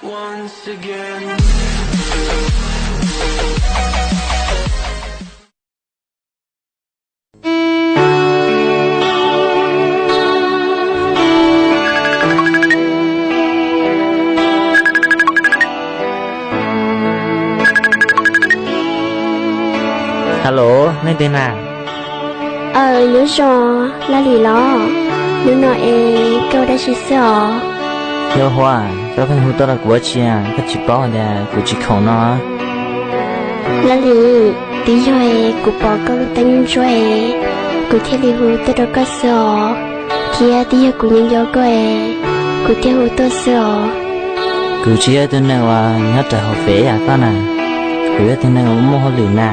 Hello, nej twg na? Aw, nyob zoo, Laj Lis los? Hnub no es koj ua dab tsi xwb os? Yog Huab, koj pheej hu tuaj rau kuv ua dab tsi, koj tsis paub tias kuv tsis khoom no? Laj Lis, twb yog es kuv pom koj lub teeb ntsuab es kuv thiaj li hu tuaj rau koj xwb os, thiab twb yog kuv nyob nco koj es kuv thiaj hu tuaj xwb os. Kuv tsis yog ib tug neeg uas nyob rau hauv fem yam koj na, kuv yog tus neeg uas muaj hauj lwm na.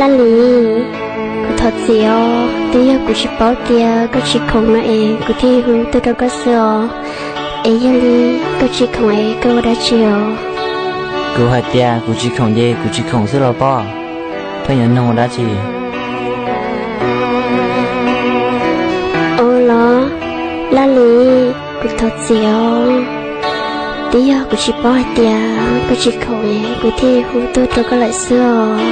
Laj Lis, kuv thov txim os, twb yog kuv tsis paub tias koj tsis khoom no es kuv thiaj hu tuaj rau koj xwb os. Es yog li koj tsis khoom es koj ua dab tsi os? Kuv hais tias kuv tsis khoom ces kuv tsis khoom xwb los pob, pheej yuav nug ua dab tsi? Ua los, Laj Lis, kuv thov txim os, twb yog kuv tsis paub hais tias koj tsis khoom es kuv thiaj hu tuaj rau koj lawm xwb os.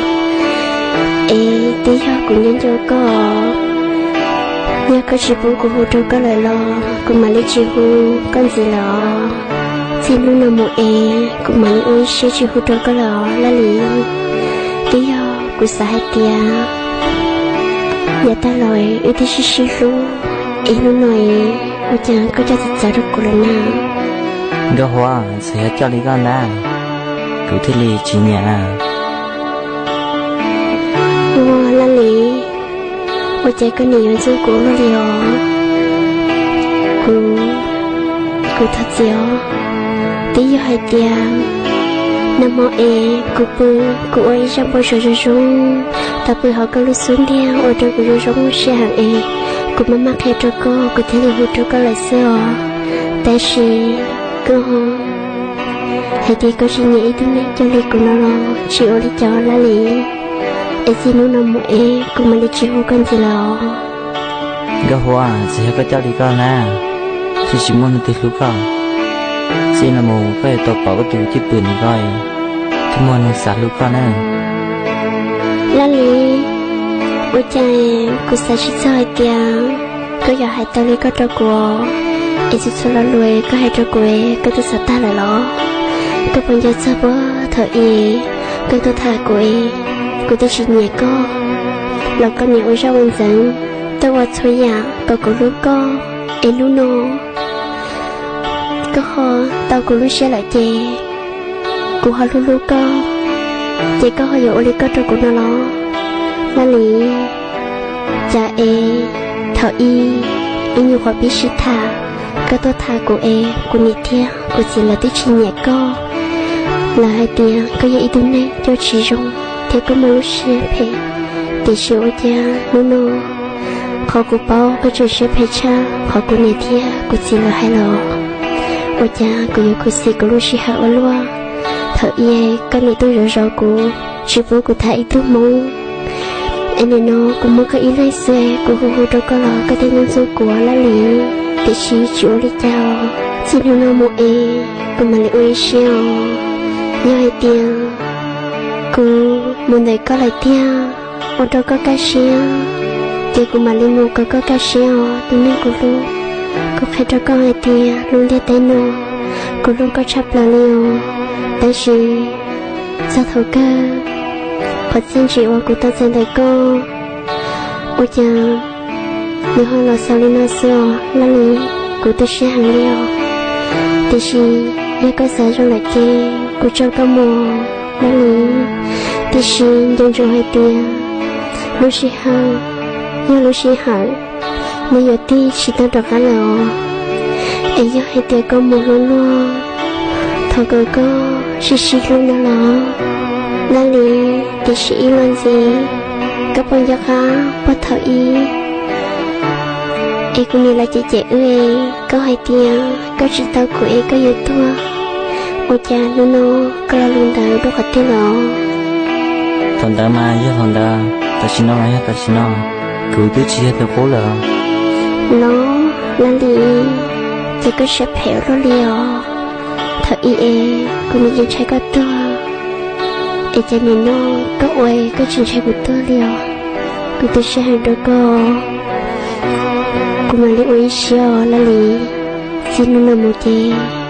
Es twb yog kuv nyob nco koj, yog koj tsis pub kuv hu rau koj lawm los kuv mam li tsis hu koj ntxiv lawm os. Txij hnub no mus es kuv mam li ua ib siab tsis hu rau koj lawm os Laj Lis. Twb yog kuv xav hais tias yav tag los wb twb sib sib hlub, es hnub no es ua cas koj coj txawv txawv rau kuv lawm na? Nkauj Huab, txawm yog coj li koj ntag, kuv thiaj li tsis nyiam. Ua Laj Lis, ua cas koj nim yuav ntxub kuv ua luaj li os? Kuv, kuv thov txim os. Twb yog hais tias nag hmo es kuv pw, kuv ua ib zaj npau suav zoo zoo, tau pw hauv koj lub xub ntiag ua rau kuv zoo zoo siab heev es kuv maj maj qhia rau koj, kuv thiaj li hu rau koj lawm xwb os. Tab sis koj hais tias koj tsis nyiam ib tug neeg coj li kuv no los tsis ua li cas Laj Lis. Es txij hnub no mus es kuv mam li tsis hu koj ntxiv lawm os. Nkauj Huab, txawm yog koj coj li koj na, thiaj tsis muaj leej twg hlub koj. Txij no mus koj yuav tau pom koj tus cwj pwm ntawm ko, thiaj muaj neeg xav hlub koj na. Laj Lis, ua cas kuv xav tsis txog hais tias koj yuav hais tau li koj rau kuv, es txhua txhua lo lus koj hais rau kuv koj twb xav tag lawm los? Koj puas nco txog puag thaum ub koj tuaj tham kuv es kuv twb tsis nyiam koj los koj nim ua zaj ua ntxeev tuaj ua txhua yam kom kuv hlub koj, es hnub no koj ho tau kuv lub siab lawm ces kuv ho hlub hlub koj, ces koj ho yuav ua li koj rau kuv no los? Laj Lis, cas es thaum ub ib nyuag qhuav pib sib tham, koj tuaj tham kuv es kuv niam thiab kuv txiv lawv twb tsis nyiam koj, lawv hais tias koj yog ib tug neeg coj tsis zoo thiab koj muaj lub siab phem. Tiam sis ua cas hnub no qhov kuv paub koj tseem siab phem tshaj qhov kuv niam thiab kuv txiv lawv hais los? Ua cas kuv yuav khuv xim kuv lub sij hawm ua luaj? Thaum ub koj nim tuaj zov zov kuv, tsis pub kuv tham ib tug hmoob, es nim no kuv muaj koj ib leeg xwb, kuv hu hu rau koj los koj thiaj ntxub ntxub kuv Laj Lis. Tiam sis tsis ua li cas, txij hnub no mus es kuv mam li ua ib siab os. Yog hais tias kuv mus ntawm koj lawm tiag, ua rau koj kaj siab, ces kuv mam li mus kom koj kaj siab os tus neeg kuv hlub. Kuv qhia rau koj hais tias lub ntiaj teb no kuv hlub koj tshaj plaws li os. Tab sis txog thaum kawg, qhov txiaj ntsim uas kuv tau txais ntawm koj, ua cas nws ho los xaus li no xwb os Laj Lis. Kuv tu siab heev li os. Tiam sis yog koj xav zoo lawm ces kuv tso koj mus Laj Lis. Tiam sis nco ntsoov hais tias lub sij hawm yog lub sij hawm, nws yuav tig tsis tau rov qab lawm os. Es yog hais tias koj mus luaj luaj, thov kom koj sib sib hlub no los Laj Lis. Tiam sis ib los ntxiv, koj puas nco qab puag thaum ub es kuv niam lawv cem cem wb, koj hais tias koj tsis tau kuv es koj yuav tuag, ua cas hnub no koj lo lus ntawd dua qhov twg los? Thaum ntawd mas yog thaum ntawd, tam sim no mas yog tam sim no, kuv twb tsis yog tus qub lawm. Los Laj Lis, ces koj siab phem ua luaj li os. Thaum ub es kuv nim yeej ntshai koj tuag, es cas nim no koj ua koj tsis ntshai kuv tuag li os? Kuv tu siab heev rau koj, kuv mam li ua ib siab os Laj Lis. Txij hnub no mus ces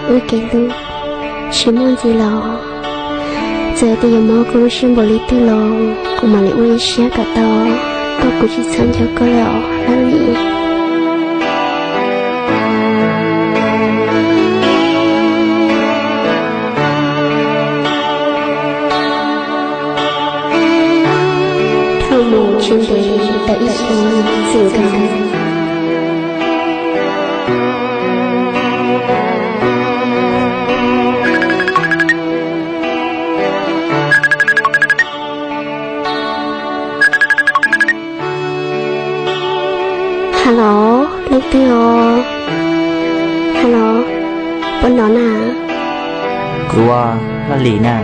wb kev hlub tsis muaj ntxiv los, txawm tias yuav mob koj lub siab npaum li twg los kuv mam li ua ib siab kom tau, koj kuv tsis txhob nco koj lawm os Laj Lis. Dhau mus tsis ntev tau ib xyoos txwm nkaus. Hello, leej twg os? Hello, puas hnov na? Kuv, Laj Lis na,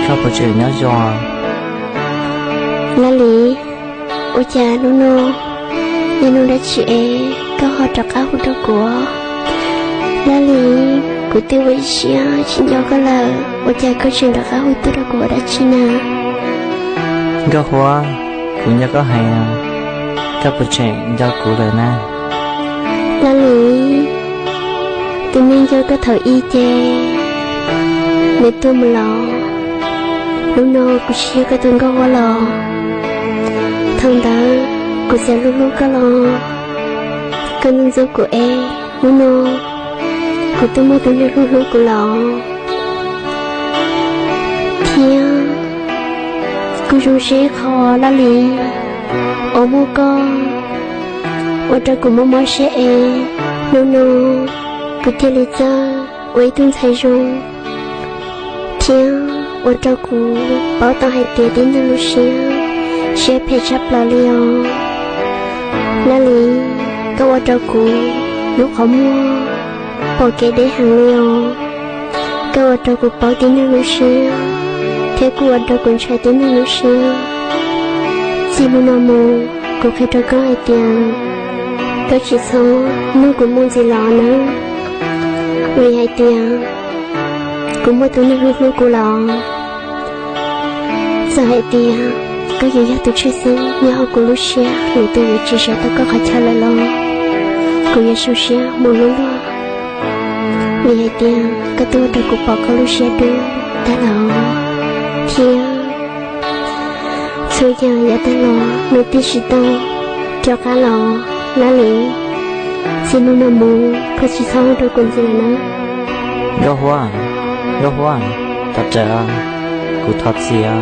koj puas tseem nyob zoo? Laj Lis, ua cas hnub no yog hnub dab tsi es koj ho rov qab hu rau kuv? Laj Lis, kuv twb ua ib siab tsis nco koj lawm, ua cas koj tseem rov qab hu tuaj rau kuv ua dab tsi na? Nkauj Huab, kuv nco koj heev, koj puas tseem nco kuv lawm na? Laj Lis, tus neeg nco koj thaum ub ces nws tuag mus lawm. Hnub no kuv tsis yog koj tus Nkauj Huab lawm. Thaum ntawd kuv txawm hlub hlub koj los koj ntxub ntxub kuv es hnub no kuv twb muaj tus neeg hlub hlub kuv lawm. Thiab kuv zoo siab ib qho Laj Lis, uas muaj koj ua rau kuv mob mob siab es hnub no kuv thiaj li txawj ua ib tug ntxhais zoo, thiab ua rau kuv paub tau hais tias tib neeg lub siab, siab phem tshaj plaws li os. Laj Lis, koj ua rau kuv lub qhov muag pom kev deb heev li os. Koj ua rau kuv paub tib neeg lub siab, thiab kuj ua rau kuv ntshai tib neeg lub siab. Txij hnub no mus, kuv qhia rau koj hais tias koj tsis txhob nug kuv mus ntxiv los nawb, vim hais tias kuv muaj tus neeg hlub hlub kuv lawm. Txawm hais tias koj yuav yog tus tshwj xeeb nyob hauv kuv lub siab, lwm tus yuav tsis sawv tau koj qhov chaw lawm los kuv yuav zoo siab mus hlub luag, vim hais tias koj twb ua rau kuv pom koj lub siab dub tag lawm, thiab txhua yam yav tag los nws twb tsis tau rov qab los. Laj Lis, txij hnub no mus koj tsis txhob hu rau kuv ntxiv lawm na. Nkauj Huab, Nkauj Huab, thov rawm, kuv thov txim.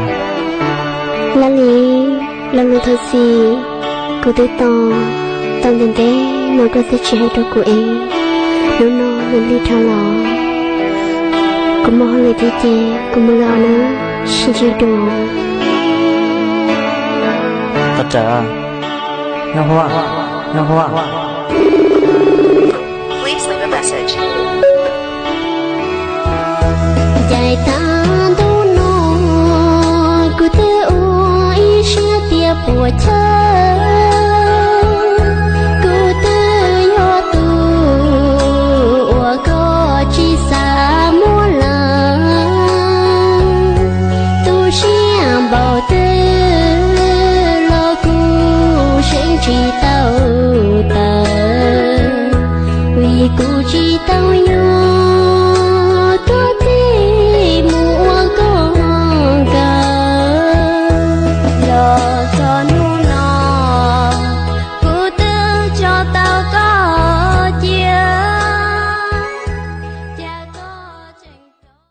Laj Lis, lo lus thov txim kuv twb tos tau ntev ntev no koj twb tsis hais rau kuv es hnub no nws lig dhau los. Kuv muaj hauj lwm thiab ces kuv mus lawm nawb, sib ntsib dua. Thov rawm, Nkauj Huab, Nkauj Huab. Ncaim tag ntuj no kuv twb ua ib siab tias puas chaw